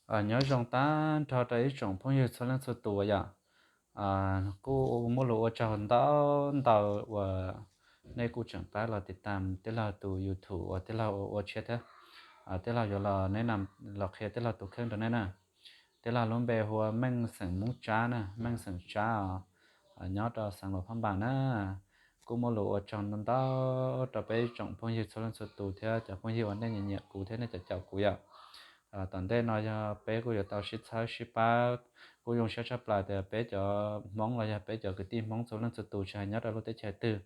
Nyob zoo tag nrho rau ib tsoom phooj ywg txhua leej txhua tus yom. Kuj muaj lus ua tsaug ntau ntau uas nej kuj tseem pab los tiv tam tij laug tus YouTube uas tij laug ua tshiab thiab. Tij laug yuav los ne na, los qhia tij laug tus kheej rau nej na. Tij laug lub npe hu ua Meej xeem Hmoob Tsab na, Meej xeem Tsab os. Nyob rau xeev Luas Phaj Npas na. Kuj muaj lus ua tsaug ntau ntau rau peb ib tsoom phooj ywg txhua leej txhua tus thiab cov phooj ywg uas nej nyiam nyiam kuv thiab nej caum caum kuv yom. Tom ntej no yog peb kuj yuav tau sib txhawb sib pab. Kuj zoo siab tshaj plaws tias peb cov Hmoob los yog peb cov kwv tij Hmoob txhua leej txhua tus tsis hais nyob rau lub teb chaws twg,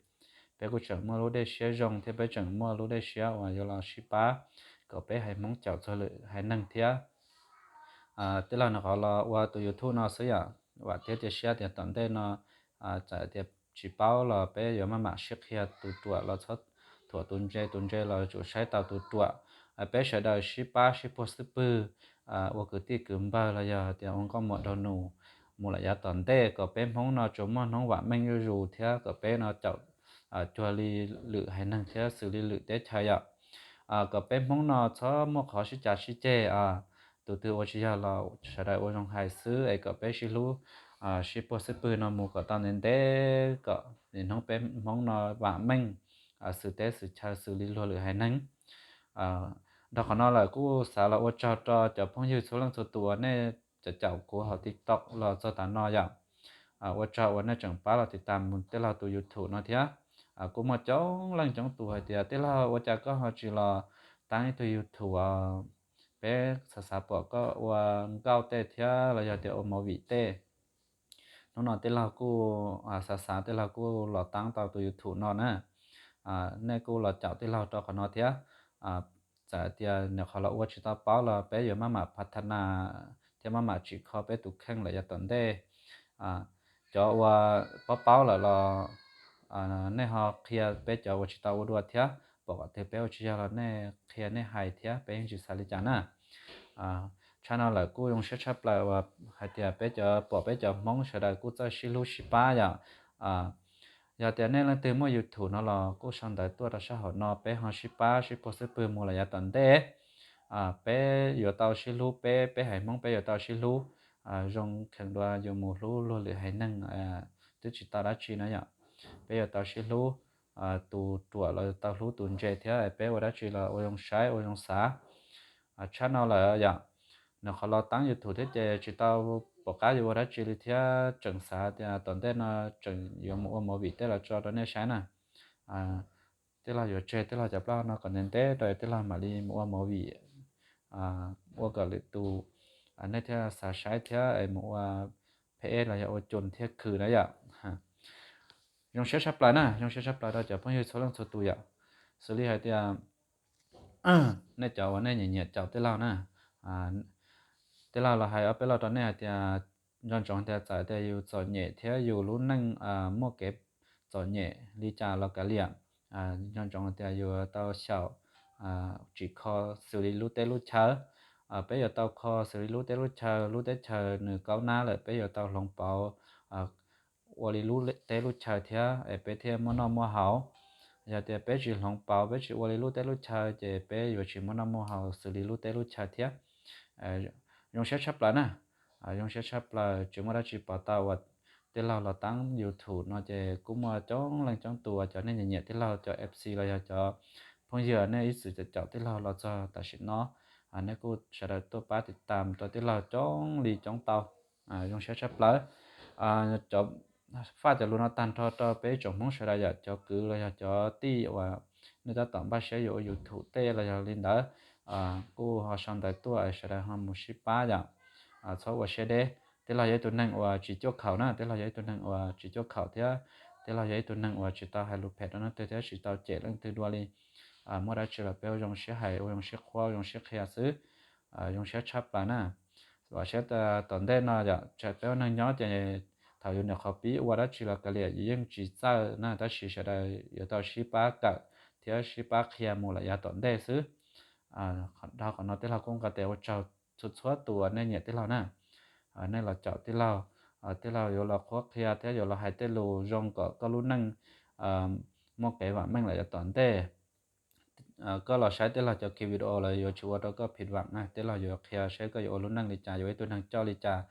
peb kuj tseem muaj lub dej siab zoo thiab peb tseem muaj lub dej siab uas yuav los sib pab kom peb haiv Hmoob caum txog lwm haiv neeg thiab. Tij laug nyuam qhuav los ua tus YouTube no xwb yom, vam thiab cia siab tias tom ntej no txawm tias tsis paub los peb yuav maj mam sib qhia tus ruam los txhob thuam tus ntse, tus ntse los yuav tsum saib tau tus ruam. Peb sawv daws sib pab sib puag xwb pwg, ua kwv tij kwv npawg los yog tias ua nkauj muam nraug nus mus lawm yav tom ntej kom peb Hmoob no tsuas muaj hnub vam meej zuj zus thiab kom peb no caum cuag li lwm haiv neeg thiab xws li lwm teb chaws yom. Kom peb Hmoob no txhob muaj qhov sib cav sib ceg, tus twg ua tsis yog los sawv daws ua zoo hais xwb es kom peb sib hlub sib puag xwb pwg no mus kom tau ntev ntev kom hnub peb Hmoob no vam meej xws teb xws chaw xws li luag lwm haiv neeg. Dhau qhov no lawm kuj xav los ua tsaug rau cov phooj ywg txhua leej txhua tus uas nej caum caum kuv hauv TikTok los txog tav no yom. Ua tsaug uas nej tseem pab los tiv tam mus tij laug tus YouTube no thiab. Kuj muaj coob leej coob tus hais tias tij laug ua cas koj ho tsis los taab ib tug YouTube, peb xav xav pom koj ua nkauj tej thiab los yog tias ua movie tej. Hnub no tij laug kuj xav xav tij laug kuj los taab tau tus YouTube no na. Nej kuj los caum tij laug rau qhov no thiab. Txawm tias nyuam qhuav los ua tsis tau paub los peb yuav maj mam phav tha nas thiab maj mam tsim kho peb tus kheej lawm yav tom ntej. Cov uas paub paub lawm los nej ho qhia peb cov uas tsis tau ua dua thiab, pom qhov twg peb ua tsis yog los nej qhia nej hais thiab peb yeej tsis xav li cas na. Tshaj no lawm kuj zoo siab tshaj plaws uas hais tias peb cov, pom peb cov Hmoob sawv daws kuj txawj sib hlub sib pab yom. Yog tias nej leej twg muaj YouTube no los kuj sau ntawv tuaj rau sab hauv no peb ho sib pab sib puag xwb pwg mus lawm yav tom ntej. Peb yuav tau sib hlub peb, peb haiv Hmoob peb yuav tau sib hlub. Zoo kheev dua yus mus hlub luag lwm haiv neeg twb tsis tau dab tsi na yom. Peb yuav tau sib hlub, tus ruam los tau hlub tus ntse thiab peb ua dab tsi los ua zoo saib ua zoo xav. Tshaj no lawm yom, nyuam qhuav los taab YouTube thiab ces tsis tau pom qab yuav ua dab tsi li thiab tseem xav tias tom ntej no tseem yuav mus ua movie tej los tso rau nej saib na. Tij laug yuav tseg tij laug cov plaub no kom ntev ntev rau tij laug mam li mus ua movie, ua kom lwm tus nej thiaj xav saib thiab es mus ua phe los yog ua cun thiab khwv na yom. Zoo siab tshaj plaws na, zoo siab tshaj plaws rau cov phooj ywg txhua leej txhua tus yom. Xws li hais tias nej cov uas nej nyiam nyiam caum tij laug na, tij laug los hais ob peb lo rau nej hais tias nco ntsoov tias txawm tias yus txom nyem thiab yus lub neej muaj kev txom nyem li cas los kav liam, nco ntsoov tias yuav tau xyaum tsim kho xws li lub teb lub chaw. Peb yuav tau kho xws li lub teb lub chaw, lub teb chaws nws kaub nab lawm peb yuav tau hloov pauv ua li lub teb lub chaw thiab es peb thiaj muaj noj muaj haus. Yog tias peb tsis hloov pauv, peb tsis ua li lub teb lub chaw ces peb yuav tsis muaj noj muaj haus xws li lub teb lub chaw thiab. Zoo siab tshaj plaws na, zoo siab tshaj plaws tsis muaj dab tsi pov tau uas tij laug los taab YouTube no ces kuj muaj coob leej coob tus uas cov nej nyiam nyiam tij laug cov FC los yog cov phooj ywg nej ib txwm caum caum tij laug los txog tam sim no, nej kuj sawv daws tuaj pab tiv tam rau tij laug coob li coob tau. Zoo siab tshaj plaws. Cov, faj cov lus no tag nrho rau peb ib tsoom Hmoob sawv daws yom, cov kwv los yog cov tij uas nej tab tom npaj siab yuav ua YouTube tej los yog li ntawd, kuj ho sau ntawv tuaj sawv daws ho mus sib pab yom. Txhob ua siab deb, tij laug yog ib tug neeg uas tsis cuaj khaum na, tij laug yog ib tug neeg uas tsis cuaj khaum thiab tij laug yog ib tug neeg uas tsis tau hais lus phem rau leej twg thiab tsis tau cem leej twg dua li. Muaj dab tsi los peb ua zoo sib hais, ua zoo sib qhuab, ua zoo sib qhia xwb. Zoo siab tshaj plaws na. Vam siab tom ntej no yom, peb ua neeg nyob ces thaum yus nyuam qhuav pib ua dab tsi los kav liam yus yeej tsis txawj na, tab sis sawv daws yuav tau sib pab kawm thiab sib pab qhia mus lawm yav tom ntej xwb. Dhau qhov no tij laug kuj nqa tes ua tsaug txhua txhua tus uas nej nyiam tij laug na. Nej los caum tij laug, tij laug yuav los qhuab qhia thiab yuav los hais tej lus zoo kom koj lub neej muaj kev vam meej lawm yav tom ntej. Koj los saib tej laug cov ki video lawv yuav tsis ua rau koj phiv vam na, tej laug yuav qhia saib koj yuav ua lub neej li cas, yuav ua ib tug neeg coj li cas,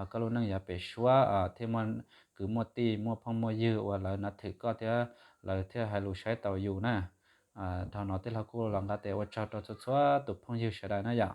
koj lub neej yav pem suab thiaj muaj kwv muaj tij muaj phooj muaj ywg uas lawv nav thwm koj thiab lawv thiaj hais lus saib taus yus na. Dhau no tej laug kuj los nqa tes ua tsaug rau txhua txhua tus phooj ywg sawv daws na yom.